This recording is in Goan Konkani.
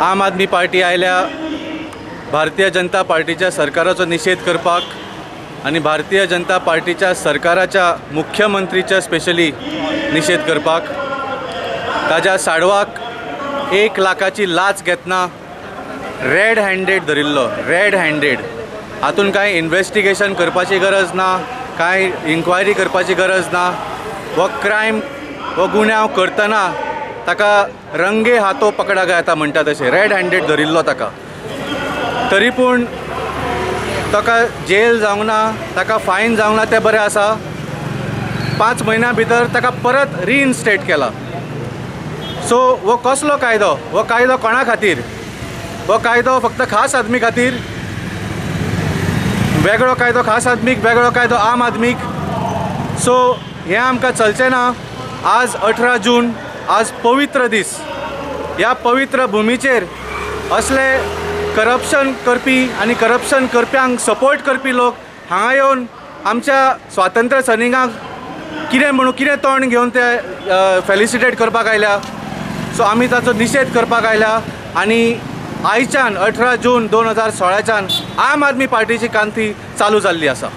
आम आदमी पार्टी आयल्या भारतीय जनता पार्टीच्या सरकाराचो निशेध करपाक आनी भारतीय जनता पार्टीच्या सरकाराच्या मुख्यमंत्रीच्या स्पेशली निशेध करपाक. ताज्या साडवाक 1 लाखाची लाच घेतना रेड हँडेड धरिल्लो, रेड हँडेड. हातून कांय इन्वेस्टिगेशन करपाची गरज ना, कांय इन्क्वायरी करपाची गरज ना. हो क्रायम, हो गुन्यांव करतना ताका रंगे हातो पकडा येता म्हणटा तशें रेड हँडेड धरिल्लो ताका. तरी पूण ताका जेल जावंक ना, ताका फायन जावंक ना, तें बरें आसा. 5 म्हयन्या भितर ताका परत रिइन्स्टेट केला. सो हो कसलो कायदो? हो कायदो कोणा खातीर? हो कायदो फक्त खास आदमी खातीर? वेगळो कायदो खास आदमीक, वेगळो कायदो आम आदमीक. सो हें आमकां चलचें ना. आज 18 जून, आज पवित्र दीस. ह्या पवित्र भुमीचेर असले करप्शन करपी आनी करप्शन करप्यांक सपोर्ट करपी लोक हांगा येवन आमच्या स्वातंत्र्य सैनिकांक कितें म्हणून कितें तोंड घेवन ते फेलिसिटेट करपाक आयल्या. सो आमी ताचो निशेध करपाक आयल्या आनी आयच्यान 18 जून 2016च्यान आम आदमी पार्टीची क्रांती चालू जाल्ली आसा.